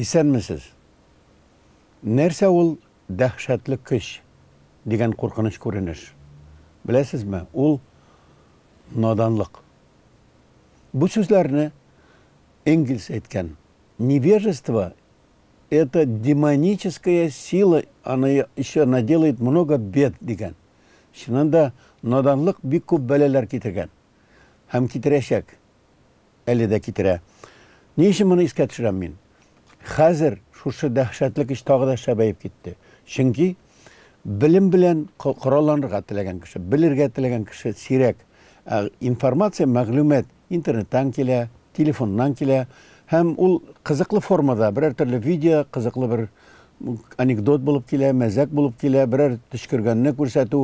Исәнмесез. Нәрсә ул дәһшәтле көч дигән куркыныч күренеш? Беләсезме, ул наданлык. Бу сүзләрне Энгельс әйткән. Невежество это демоническая сила, она еще наделает много бед дигән. Чыннан да наданлык бик күп бәлаләр китергән һәм китерәчәк. Әле дә китерә. Ни өчен моны искә төшерәм мин? Хәзер шушы дәһшәтле көч тагы да шәбәеп китте. Чөнки белем белән коралланырга теләгән кеше, белергә теләгән кеше сирәк. Ә информация, мәгълүмат интернеттан килә, телефоннан килә һәм ул кызыклы формада, берәр төрле видео, кызыклы бер анекдот булып килә, мәзәк булып килә, берәр төчкергәнне күрсәтү,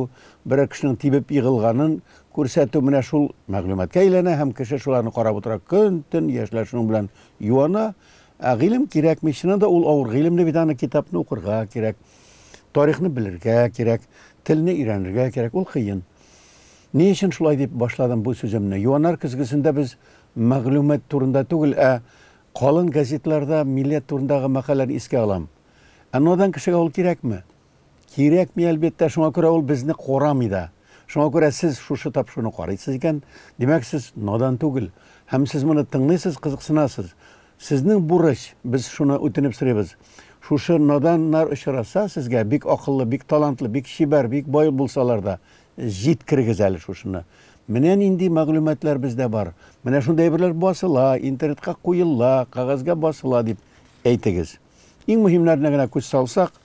берәр кешенең тибеп егылганын күрсәтү менә шул мәгълүматка әйләнә һәм кеше шуларны карап утыра. Көн-төн яшьләр шуның белән юана. Ә гыйлем кирәкми. Чыннан да ул авыр. Гыйлемне бит аны китапны укырга кирәк, тарихны белергә кирәк, телне өйрәнергә кирәк. Ул кыен. Ни өчен шулай дип башладым бу сүземне? Юанар көзгесендә без мәгълүмат турында түгел, ә калын газетларда милләт турындагы мәкаләләрне искә алам. Ә надан кешегә ул кирәкме? Кирәкми, әлбәттә, шуңа күрә ул безне карамый да. Шуңа күрә сез шушы тапшыруны карыйсыз икән, димәк, сез надан түгел. Һәм сез моны тыңлыйсыз, кызыксынасыз. Сезнең бурыч, без шуны үтенеп сорыйбыз. Шушы наданнар очраса сезгә, бик акыллы, бик талантлы, бик чибәр, бик бай булсалар да, җиткерегез әле шушыны. Менә нинди мәгълүматлар бездә бар. Менә шундый әйберләр басыла, интернетка куела, кәгазьгә басыла дип әйтегез. Иң мөһимнәренә генә күз салсак,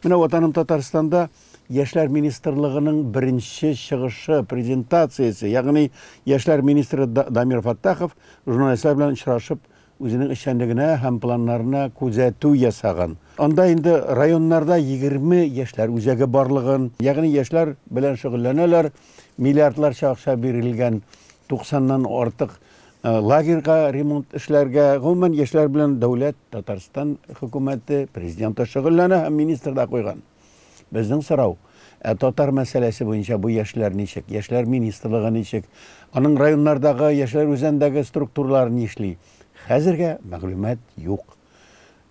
менә Ватаным Татарстанда Яшьләр министрлыгының беренче чыгышы, презентациясе, ягъни Яшьләр министры Дамир Фаттахов журналистлар белән очрашып, үзенең эшчәнлегенә һәм планнарына күзәтү ясаган. Анда инде районнарда 20 яшьләр үзәге барлыгын, ягъни яшьләр белән шөгыльләнәләр, миллиардларча акча бирелгән 90-нан артык лагерьга ремонт эшләргә, гомумән яшьләр белән дәүләт, Татарстан хөкүмәте, президенты шөгыльләнә һәм министр да куйган. Безнең сорау, ә татар мәсьәләсе буенча бу яшьләр ничек, яшьләр министрлыгы ничек, аның районнардагы, яшьләр үзәндәге структуралары нишли? Хәзергә мәгълүмат юк.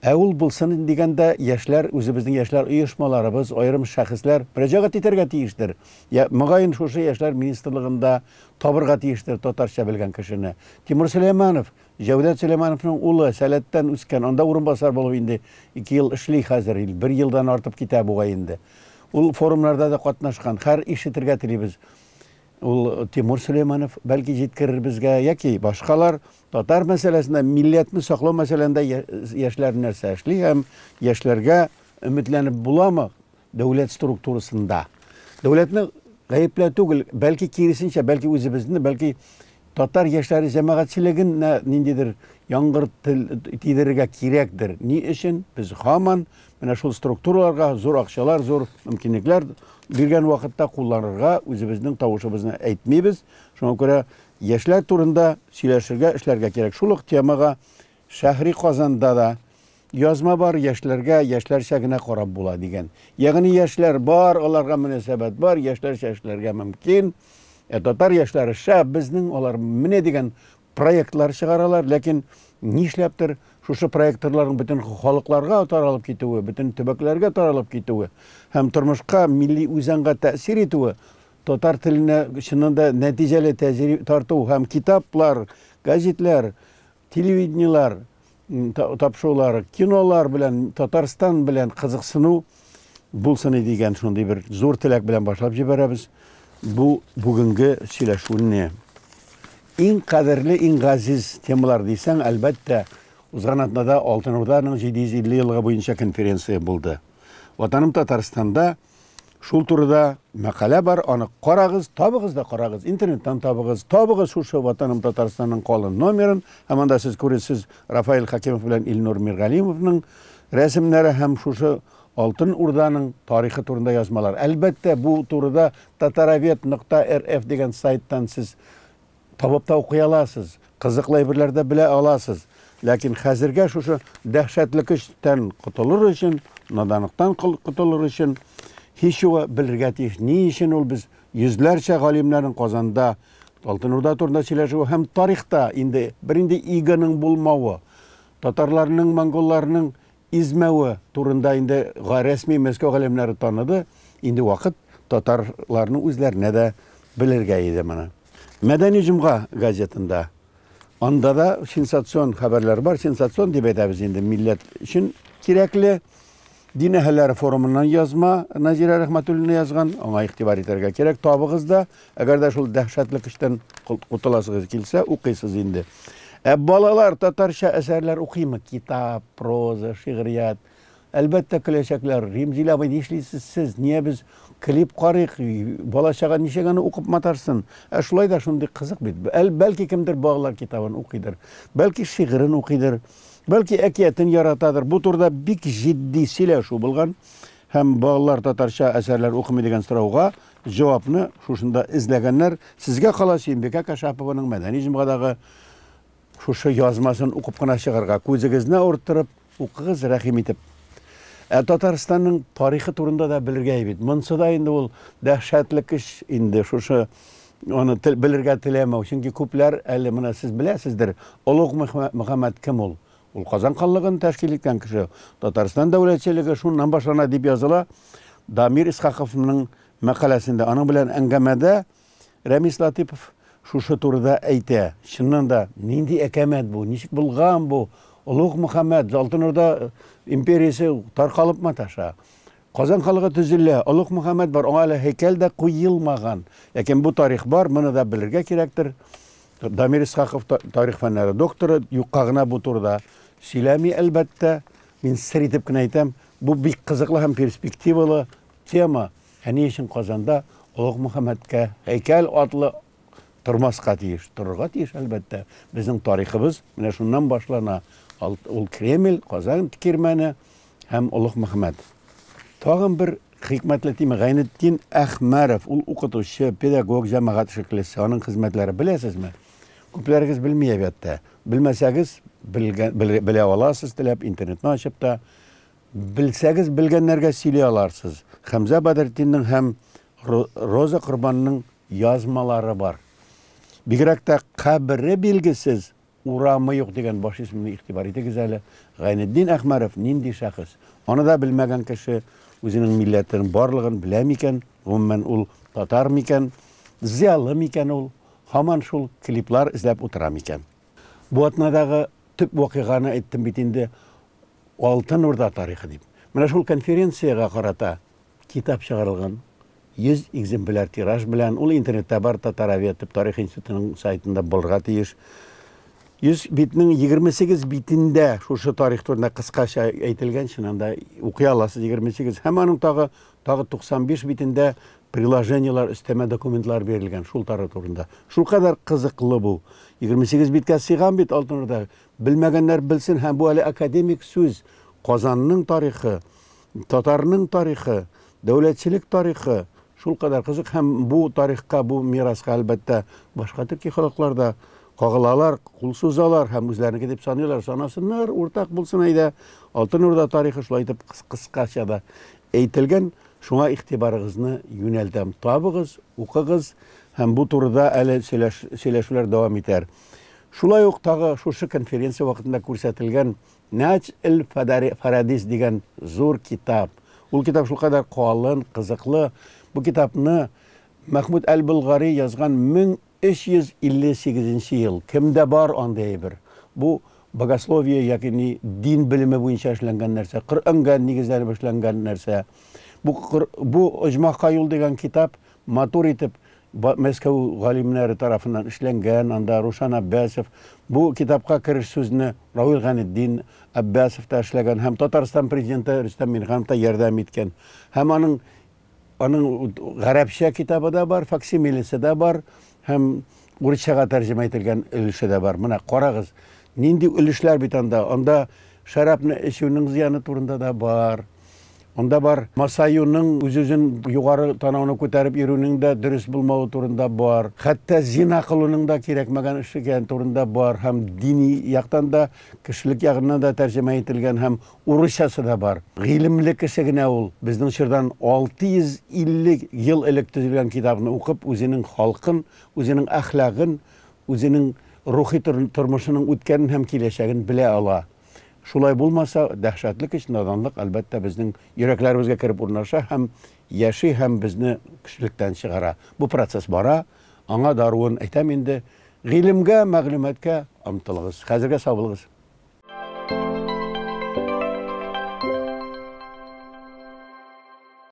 Ә ул булсын дигәндә, яшьләр, үзебезнең яшьләр оешмаларыбыз, аерым шәхесләр мөрәҗәгать итәргә тиештер. Я, мөгаен, шушы яшьләр министрлыгында табырга тиештер татарча белгән кешене. Тимур Сөләйманов, Җәүдәт Сөләймановның улы, Сәләттән үскән, анда урынбасар булып инде 2 ел эшли хәзер, бер елдан артып китә бугай инде. Ул форумнарда да катнашкан, хәр ишетергә телибез. Ул Тимур Сөләйманов бәлки җиткерер безгә, яки башкалар татар мәсьәләсендә, милләтне саклау мәсьәләсендә яшьләр нәрсә эшли һәм яшьләргә өметләнеп буламы дәүләт структурасында? Дәүләтне гаепләү түгел, бәлки киресенчә, бәлки үзебезне, бәлки татар яшьләре җәмәгатьчелегенә ниндидер яңгыр тидерергә кирәктер. Ни өчен без һаман менә шул структураларга зур акчалар, зур мөмкинлекләр биргән вакытта кулланырга үзебезнең тавышыбызны әйтмибез. Шуңа күрә яшьләр турында сөйләшергә, эшләргә кирәк. Шул ук темага Шәһри Казанда да язма бар, яшьләргә яшьләрчә генә карап була дигән. Ягъни яшьләр бар, аларга мөнәсәбәт бар, яшьләрчә эшләргә мөмкин. Ә татар яшьләре шәп безнең, алар менә дигән проектлар чыгаралар, ләкин нишләптер шушы проекторларның бөтен халыкларга таралып китүе, бөтен төбәкләргә таралып китүе һәм тормышка, милли үзаңга тәэсир итүе, татар теленә чыннан да нәтиҗәле тәэсир тарту һәм китаплар, газетлар, телевидениелар, тапшырулар, кинолар белән, Татарстан белән кызыксыну булсын иде дигән шундый бер зур теләк белән башлап җибәрәбез бу бүгенге сөйләшүне. Иң кадерле, иң газиз темалар дисәң, әлбәттә, узган атнада Алтын Урданың 750 еллыгы буенча конференция булды. Ватаным Татарстанда шул турыда мәкалә бар, аны карагыз, табыгыз да карагыз, интернеттан табыгыз, табыгыз шушы Ватаным Татарстанның калын номерын, һәм анда сез күрерсез Рафаэль Хакимов белән Илнур Миргалимовның рәсемнәре һәм шушы Алтын Урданың тарихы турында язмалар. Әлбәттә, бу турыда татаровед нокта рф дигән сайттан сез табып та укый аласыз, кызыклы әйберләр дә белә аласыз. Ләкин хәзергә шушы дәһшәтле көчтән котылыр өчен, наданлыктан котылыр өчен, Һич югы белергә тиеш, ни өчен ул без йөзләрчә галимнәрнең Казанда Алтын Урда турында сөйләшүе һәм тарихта инде бернинди игоның булмавы, татарларның, монголларның измәве турында инде рәсми Мәскәү галимнәре таныды, инде вакыт татарларның үзләренә дә белергә иде моны. Мәдәни җомга газетында анда да сенсацион хәбәрләр бар, сенсацион дип әйтәбез инде милләт өчен кирәкле. Дин әһелләре форумыннан язма Назирә Рәхмәтуллина язган, аңа игътибар итәргә кирәк. Табыгыз да, әгәр дә шул дәһшәтле көчтән котыласыгыз килсә, укыйсыз инде. Ә балалар татарча әсәрләр укыймы? Китап, проза, шигърият. Әлбәттә, көләчәкләр. Римзил абый, нишлисез сез? Ния без клип карыйк? Бала-чага ничек аны укып маташсын? Ә шулай да шундый кызык бит. Бәлки кемдер балалар китабын укыйдыр, бәлки шигырен укыйдыр. Бәлки әкиятен яратадыр. Бу турыда бик җитди сөйләшү булган һәм балалар татарча әсәрләр укымый дигән сорауга җавапны шушында эзләгәннәр. Сезгә кала Сөембикә Кашапованың Мәдәни җомгадагы шушы язмасын укып кына чыгарга. Күзегезне авырттырып укыгыз, рәхим итеп. Ә Татарстанның тарихы турында да белергә бит. Монсы да инде ул дәһшәтле көч инде шушы аны тел, белергә теләмәү. Чөнки күпләр әле менә сез беләсездер, Олуг Мөхәммәд кем ул? Ул Казан ханлыгын тәшкил иткән кеше. Татарстан дәүләтчелеге шуннан башлана дип языла Дамир Исхаковның мәкаләсендә. Аның белән әңгәмәдә Рәмис Латыпов шушы турыда әйтә. Чыннан да, нинди әкәмәт бу? Ничек булган бу? Олуг Мөхәммәд, Алтын Урда империясе таркалып маташа. Казан халыгы төзелә, Олуг Мөхәммәд бар, аңа әле һәйкәл дә куелмаган. Ләкин бу тарих бар, моны да белергә кирәктер. Дамир Исхаков тарих фәннәре докторы, юкка гына бу турыда сөйләми, әлбәттә. Мин сер итеп кенә әйтәм, бу бик кызыклы һәм перспективалы тема. Ә ни өчен Казанда Олуг Мөхәммәдкә һәйкәл атлы тормаска тиеш? Торырга тиеш, әлбәттә. Безнең тарихыбыз менә шуннан башлана. Ул Кремль, Казан кирмәне һәм Олуг Мөхәммәд. Тагын бер хикмәтле тема Гайнетдин Әхмәров, ул укытучы, педагог, җәмәгать эшлеклесе, аның хезмәтләре беләсезме? Күпләрегез белми, әлбәттә. Белмәсәгез, белә аласыз теләп, интернетны ачып та. Белсәгез, белгәннәргә сөйли аларсыз. Хәмзә Бәдретдиннең һәм Роза Корбанның язмалары бар. Бигрәк тә кабере билгесез, урамы юк дигән баш исеменә игътибар итегез әле. Гайнетдин Әхмәров нинди шәхес? Аны да белмәгән кеше үзенең милләтенең барлыгын белә микән? Гомумән, ул татар микән? Зыялы микән ул? Һаман шул клиплар эзләп утыра микән? Бу атнадагы төп вакыйганы әйттем бит инде, Алтын Урда тарихы дип. Менә шул конференциягә карата китап чыгарылган. 100 экземпляр тираж белән, ул интернетта бар, Татаровед төп тарих институтының сайтында булырга тиеш. 100 битнең 28 битендә шушы тарих турында кыскача әйтелгән, чыннан да укый аласыз 28. Һәм аның тагы тагы 95 битендә приложениелар, өстәмә документлар бирелгән шул тарих турында. Шулкадәр кызыклы бу. 28 биткә сыйган бит Алтын Урда. Белмәгәннәр белсен, һәм бу әле академик сүз. Казанның тарихы, татарның тарихы, дәүләтчелек тарихы шулкадәр кызык, һәм бу тарихка, бу мираска, әлбәттә, башка төрки халыклар да кагылалар, кул сузалар һәм үзләренеке дип саныйлар. Санасыннар, уртак булсын әйдә. Алтын Урда тарихы шулай итеп кыскача да әйтелгән. Шуңа игътибарыгызны юнәлтәм. Табыгыз, укыгыз һәм бу турыда әле сөйләшүләр дәвам итәр. Шулай ук тагы шушы конференция вакытында күрсәтелгән Нәҗ эл Фарадис дигән зур китап. Ул китап шулкадәр калын, кызыклы. Бу китапны Мәхмүд әл-Болгари язган 1358 ел. Кемдә бар андый әйбер? Бу богословие яки ни дин белеме буенча эшләнгән нәрсә, Коръәнгә нигезләнеп эшләнгән нәрсә. Бу бу Оҗмахка юл дигән китап матур итеп Мәскәү галимнәре тарафыннан эшләнгән, анда Рушан Аббасов, бу китапка кереш сүзне Равил Ганетдин Аббасов та эшләгән һәм Татарстан президенты Рөстәм Миңнеханов та ярдәм иткән. Һәм аның аның гарәпчә китабы да бар, факсимилесе дә бар һәм урысчага тәрҗемә ителгән өлеше дә бар. Менә карагыз, нинди өлешләр бит анда. Анда шәрабны эчүнең зыяны турында да бар. Анда бар масаюның, үз-үзен югары танауны күтәреп йөрүнең дә дөрес булмавы турында бар. Хәтта зина кылуның да кирәкмәгән эш икән турында бар һәм дини яктан да, кешелек ягыннан да тәрҗемә ителгән һәм урысчасы да бар. Гыйлемле кеше генә ул безнең чордан 650 ел элек төзелгән китапны укып, үзенең халкын, үзенең әхлагын, үзенең рухи тормышының үткәнен һәм киләчәген белә ала. Шулай булмаса, дәһшәтле көч, наданлык, әлбәттә, безнең йөрәкләребезгә кереп урнаша һәм яши һәм безне кешелектән чыгара. Бу процесс бара, аңа даруын әйтәм инде. Гыйлемгә, мәгълүматка омтылыгыз. Хәзергә сау булыгыз.